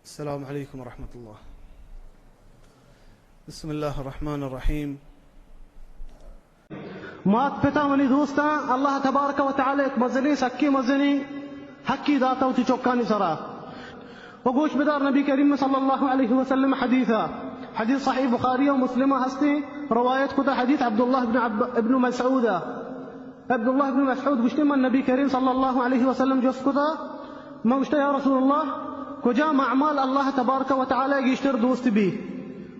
السلام علیکم ورحمۃ اللہ۔ بسم اللہ الرحمن الرحیم۔ مات پتا منی دوستاں، اللہ تبارک و تعالی یک مزنیں، سکیں مزنیں حقی داتا وتی چکانی سرا۔ و گوش بدار نبی کریم صلی اللہ علیہ وسلم حدیثا، حدیث صحیح بخاری و مسلم ہستی، روایت کتا حدیث عبداللہ ابن عب-، ابن مسعود۔ عبداللہ ابن مسعود گوشتے، من نبی کریم صلی اللہ علیہ وسلم جست کتا، من گوشتا، یا رسول اللہ، کجام اعمال اللہ تبارک و تعالی گیشتر دوست بی؟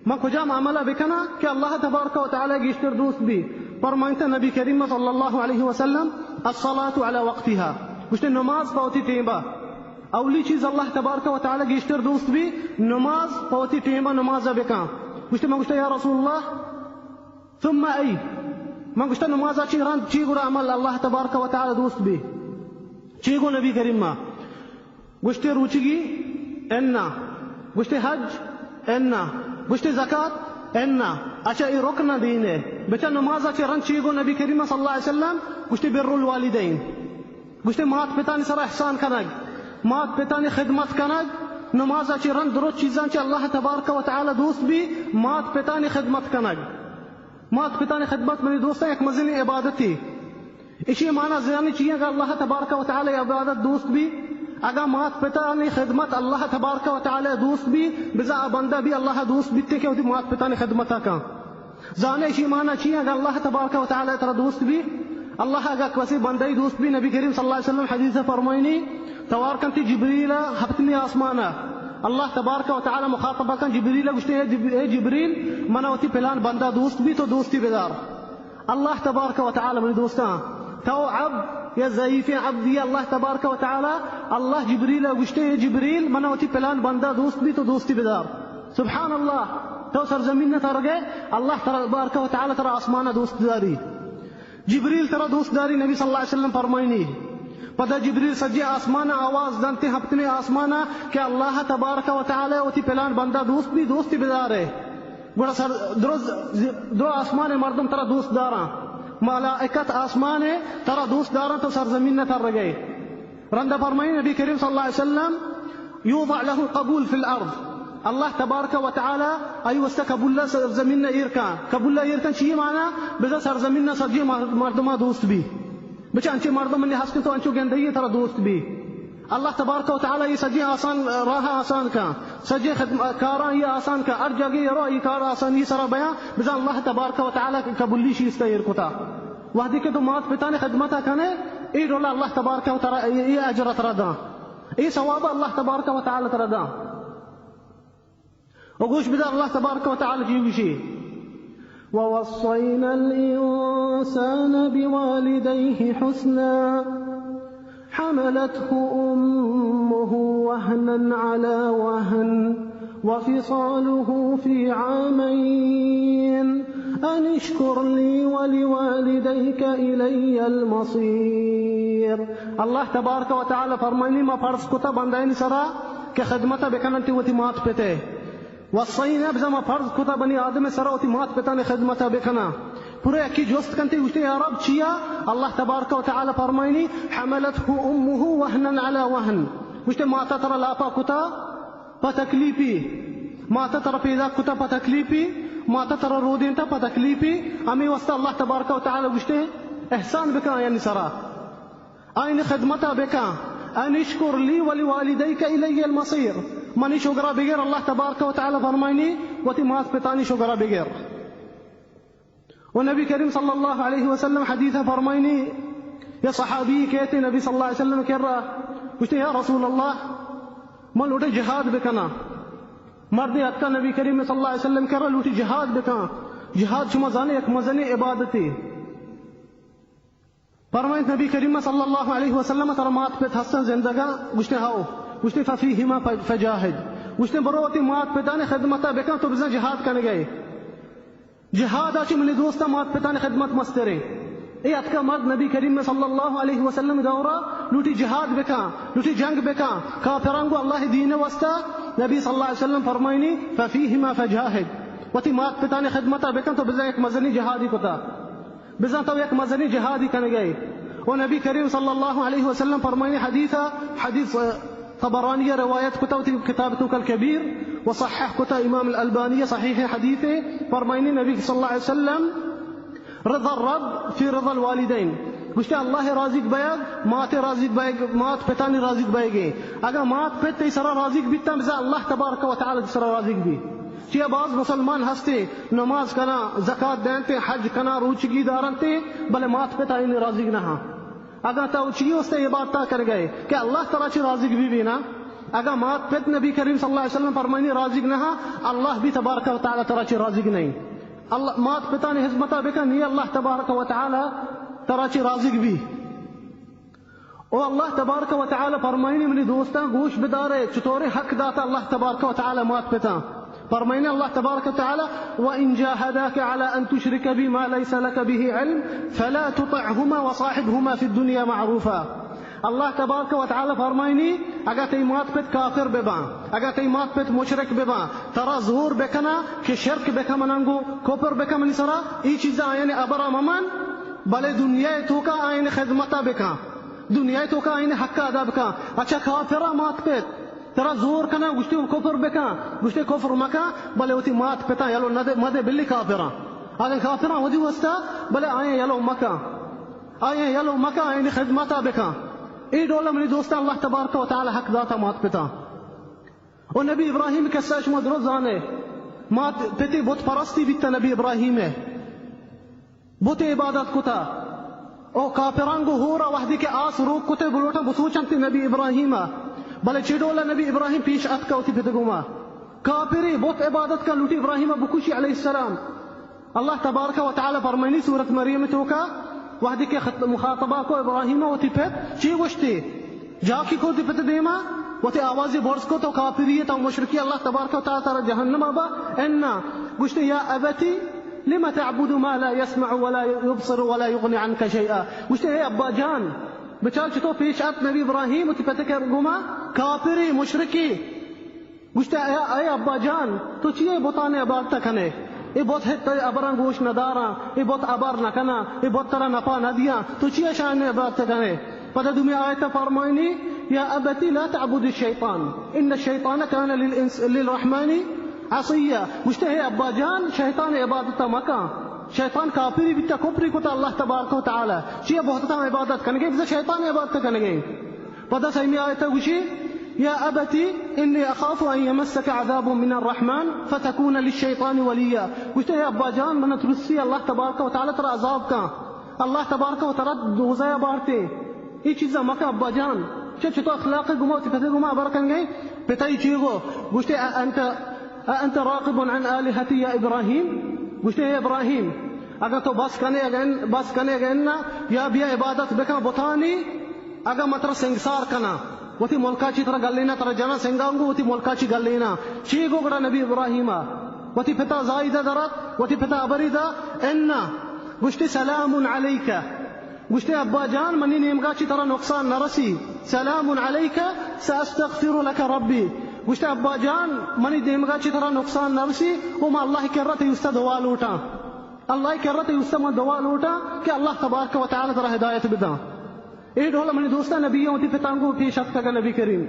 من کجام عمل بکناں کہ اللہ تبارک و تعالی گیشتر دوست بی؟ فرمائنتا نبی کریم صلی اللہ علیہ وسلم، الصلاۃ علی وقتها، گوشتے، نماز پہ وتی ٹیمبا۔ اولی چیز اللہ تبارک و تعالی گیشتر دوست بی، نماز پہ وتی ٹیمبا نماز بکن۔ گوشتے، من گوشتا، یا رسول اللہ، ثم ای؟ من گوشتا، نمازا چی رند، چی گڑا عمل اللہ تبارک و تعالی دوست بی؟ چی گو نبی کریم ما؟ گوشتے، روچگی؟ انا۔ گوشتے، حج؟ انا۔ گوشتے، زکات؟ انا۔ اچھا، اے رکن دینے۔ بچا نمازا چی رند چی گو نبی کریم صلی اللہ علیہ وسلم؟ گوشتے، بر الوالدین۔ گوشتے، مات پتانی سر احسان کنگ، مات پتانی خدمت کنگ۔ نمازا چی رند درست چیزاں چی اللہ تبارک و تعالی دوست بی، مات پتانی خدمت کنگ۔ مات پتانی خدمت منی دوستاں یک مزنی عبادتی۔ اشی معنی زیانی چی؟ اگر اللہ تبارک و تعالی عبادت دوست بی، اگر مات پتانی خدمت اللہ تبارک و تعالی دوست بی، بزا آ بندہ بی اللہ دوست بیتے کہ وتی مات پتانی خدمتا کن۔ زانے اشی معنی چی؟ اگر اللہ تبارک و تعالی ترا دوست بی، اللہ اگر کسی بندہ دوست بی، نبی کریم صلی اللہ علیہ وسلم حدیث فرمائنی، توار کنتی جبریل ہفتمی آسمانا، اللہ تبارک و تعالی مخاطب کن جبریل، گوشتے، اے جب-، اے جبریل، منا وتی پلان بندہ دوست بی، تو دوستی بدار۔ اللہ تبارک و تعالی، منی دوستاں، تو عبد یا ضعیفیں عبد یا اللہ تبارک و تعالی، اللہ جبریل گوشتے، اے جبریل، منا وتی پلان بندہ دوست بی، تو دوستی بدار۔ سبحان اللہ، تو سرزمین نہ ترگے، اللہ تبارک و تعالی ترا آسمان دوست داری۔ جبریل ترا دوست داری، نبی صلی اللہ علیہ وسلم فرمائنی۔ پدا جبریل سجے آسمان آواز دنتے، ہپتمے آسمان، کہ اللہ تبارک و تعالی وتی پلان بندہ دوست بی، دوستی بدارے۔ گڑا سر درو، درو آسمان مردم ترا دوست داراں، ملائکت آسمان ترا دوست داراں، تو سرزمین نہ ترگئے۔ رندا فرمائنی نبی کریم صلی اللہ علیہ وسلم، یوضع له القبول فی الارض، اللہ تبارک و تعالی آئی واسطہ قبول سرزمین ایر کن۔ قبول ایر کن چی معنی؟ بزاں سرزمین سجی مردما دوست بی۔ بچہ انچیں مردم منی ہست کہ تو انچو گندگی ترا دوست بی۔ اللہ تبارک و تعالی یہ سجی آسان، راہ آسان کن، سجی خدم-، کاراں یہ آسان کن، ہر جگہ یہ رو یہ کار آسانی سرا بیاں، بزاں اللہ تبارک و تعالی قبولی شیستا ایر کتا۔ وحدی کہ تو مات پتانی خدمتا کنے، اے ڈولا اللہ تبارک و تعالی اے، اے اجر ترا داں، اے ثواب اللہ تبارک و تعالی ترا داں۔ و گوش بدار اللہ تبارک و تعالی چی گوشی، ووصینا الانسان بوالدیه حسنا، حملته امه وهنا على وهن وفصاله في عامين ان اشكر لي ولوالديك إلي المصير۔ اللہ تبارک و تعالی فرمائنی، ما فرض کتا بندائنی سرا کہ خدمت بکننتی وتی مات پتے۔ وصینا، بزاں ما فرض کتا بنی آدم سرا وتی مات پتانی خدمتا بکناں۔ پورا یکی جست کنتی، گوشتی، یا رب، چیا؟ اللہ تبارک و تعالی فرمائنی، حملته امه وهنا على وهن۔ گوشتی، ماتا ترا لاپا کتا پہ تکلیفی، ماتا ترا پیدا کتا پہ تکلیفی، ماتا ترا رودینتا پہ تکلیفی۔ ہمیں واسطہ اللہ تبارک و تعالی گوشتی، احسان بکن آیانی سرا۔ آئین خدمتا بکن۔ ان اشکر لی ولوالدیک الی المصیر۔ منی شگرا بگر، اللہ تبارک و تعالی فرمائنی، وتی مات پتانی شگرا بگر۔ و نبی کریم صلی اللہ علیہ وسلم حدیث فرمائنی، یا صحابی کہتے نبی صلی اللہ علیہ وسلم کرا، گوشتے، یا رسول اللہ، من لوٹے جہاد بکنا۔ مردے اتکا نبی کریم صلی اللہ علیہ وسلم کرا، لوٹی جہاد بکن۔ جہاد شما زانے یک مزنی عبادتے۔ فرمائیت نبی کریم صلی اللہ علیہ وسلم، ترا مات پت ہستن زندگاں؟ گوشتے، ہاؤ۔ گوشتے، ففیہما ف-، فجاہد۔ گوشتے، برو وتی مات پتانی خدمتا بکن، تو بزن جہاد کنگئے۔ جہاد آ چی منی دوستا مات پتانی خدمت مسترے۔ اے اتکا مرد نبی کریم صلی اللہ علیہ وسلم دورا، لوٹی جہاد بکن، لوٹی جنگ بکن، کافران گو اللہ دین واسطہ۔ نبی صلی اللہ علیہ وسلم فرمائنی، ففیہما فجاہد۔ وتی مات پتانی خدمتا بکن، تو بزن یک مزنی جہادی کتا۔ بزاں تو یک مزنی جہادی کنگئے۔ و نبی کریم صلی اللہ علیہ وسلم فرمائنی حدیثا، حدیث، آ، طبرانی روایت کتا وتی کتاب توکا الکبیر، و صحح کتا امام الالبانی صحیح حدیث، فرمائنی نبی صلی اللہ علیہ وسلم، رضا الرب فی رضا الوالدین۔ گوشتے اللہ راضی بیگ، مات راضی بیگ، مات پتانی راضی بیگے۔ اگا مات پت تئی سرا راضی بیتاں، بزاں اللہ تبارک و تعالی تئی سرا راضی بی۔ چیا باز مسلمان ہستے، نماز کنا، زکات دینتے، حج کنا، روچگی دارنتے، بلے مات پت آئینی راضی نہ ہاں۔ اگاں تو چی واسطے عبادت کنگئے کہ اللہ ترا چی راضی بی بی نا؟ اگاں مات پت، نبی کریم صلی اللہ علیہ وسلم فرمائنی، راضی نہ ہاں، اللہ بھی تبارک و تعالی ترا چی راضی نہیں۔ اللہ، مات پتانی خدمتا بکن، نی اللہ تبارک و تعالی ترا چی راضی بی۔ او اللہ تبارک و تعالی فرمائنی، منی دوستاں گوش بدارے، چطورے حق داتا اللہ تبارک و تعالی مات پتاں۔ فرمائنی اللہ تبارک و تعالی، وَإِن جَاهَدَاكَ عَلَىٰ أَن تُشْرِكَ بِي مَا لَيْسَ لَكَ بِهِ عِلْمٌ فَلَا تُطِعْهُمَا وَصَاحِبْهُمَا فِي الدُّنْيَا مَعْرُوفًا۔ اللہ تبارک و تعالی فرمائنی، اگا تئی مات پت کافر بباں، اگا تئی مات پت مشرک بباں، ترا زور بکنا کہ شرک بکن منانگو، کفر بکن منی سرا، ای چیزا آیانی ابرا ممن، بلے دنیا توکا آیانی خدمتا بکن، دنیا توکا آیانی حق ادا بکن۔ اچھا، کافرا مات پت ترا زور کنا، گوشتے کفر بکن، گوشتے کفر مکن، بلے وتی مات پتاں یلو ندے، مدے بلی کافراں۔ اگن کافراں ودی وستا، بلے آیاں یلو مکن، آیاں یلو مکن، آیانی خدمتا بکن۔ اے ڈولا منی دوستاں اللہ تبارک و تعالی حق داتا مات پتاں۔ او نبی ابراہیم قصہ شما درست زانے، مات پتی بت پرستی بیتا نبی ابراہیم ہے۔ بت عبادت کتا۔ او کافران گو ہورا وحدی کہ آس روک کتے بلوٹاں بسوچنتی نبی ابراہیم ء۔ بلے چی ڈولا نبی ابراہیم پیش اتکا وتی پت گوما؟ کافری بت عبادت کا لوٹی ابراہیم ء بکشی علیہ السلام۔ اللہ تبارک و تعالی فرمائنی سورت مریم توکا وحدی کہ خط-، مخاطبہ کو ابراہیم ء وتی پت چی گوشتی؟ جاکی کو وتی پت دیما وتی آوازی برز کو، تو کافری تو مشرکی، اللہ تبارک و تعالی ترا جہنم ابا۔ انا گوشتی، یا ابتی لم تعبد ما لا يسمع ولا يبصر ولا يغني عنك شيئا۔ گوشتے، اے ابا جان، بچار چطور پیش ات نبی ابراہیم وتی پتک گوما کافری، مشرکی۔ گوشتے، اے، اے ابا جان، تو چی اے بتانے عبادت کنے؟ اے بت ہت ابراں گوش نداراں، اے بت ابر نہ کنا، اے بت ترا نفع نہ دیاں، تو چی اشانے عبادت کنے؟ پدا دومی آیت فرمائنی، یا ابتی لا تعبد الشیطان، ان الشیطان کان للانس-، للرحمن عصیا۔ گوشتے، ہے ابا جان، شیطان عبادت مکن۔ شیطان کافری بیتا، کفری کتا اللہ تبارک و تعالی۔ چیا بہتتاں عبادت کنگے؟ بزا شیطان عبادت کنگے۔ پدا سیمی آیتا گوشی، یا ابتی انی اخاف ان یمسک عذاب من الرحمن فتکون للشیطان ولیا۔ گوشتے، ہے ابا جان، من ترسی اللہ تبارک و تعالی ترا عذاب کن۔ اللہ تبارک و تعالی دوزہ بارتے۔ اے چیزا مکن ابا جان۔ چہ چطور اخلاق گما وتی پتے گما ابر کنگے؟ پتائی چی گو؟ گوشتے، اانت، اانت راغب عن آلهتی یا ابراہیم؟ گوشتے، اے ابراہیم، اگر تو بس کنے، اگر ان-، بس کنے، اگر انا، یا بیا عبادت بکن بتانی، اگر من ترا سنگسار کنا، وتی ملکا چی ترا گلینا، ترا جنا سنگانگو وتی ملکا چی گلینا۔ چی گو گڑا نبی ابراہیم ء؟ وتی پتا زائی دا درات، وتی پتا ابری دا، انا۔ گوشتے، سلام علیک۔ گوشتے، ابا جان، منی نیمگا چی ترا نقصان نہ رسی۔ سلام علیک، سأستغفر لك ربی۔ گوشتے، ابا جان، منی نیمگا چی ترا نقصان نہ رسی، او ما اللہ کرا تئی استا دعا لوٹاں۔ اللہ کرا تئی استا ما دعا لوٹاں کہ اللہ تبارک و تعالی ترا ہدایت بداں۔ اے ڈول منی دوستاں نبی وتی پتانگو پیش اتکگا نبی کریم۔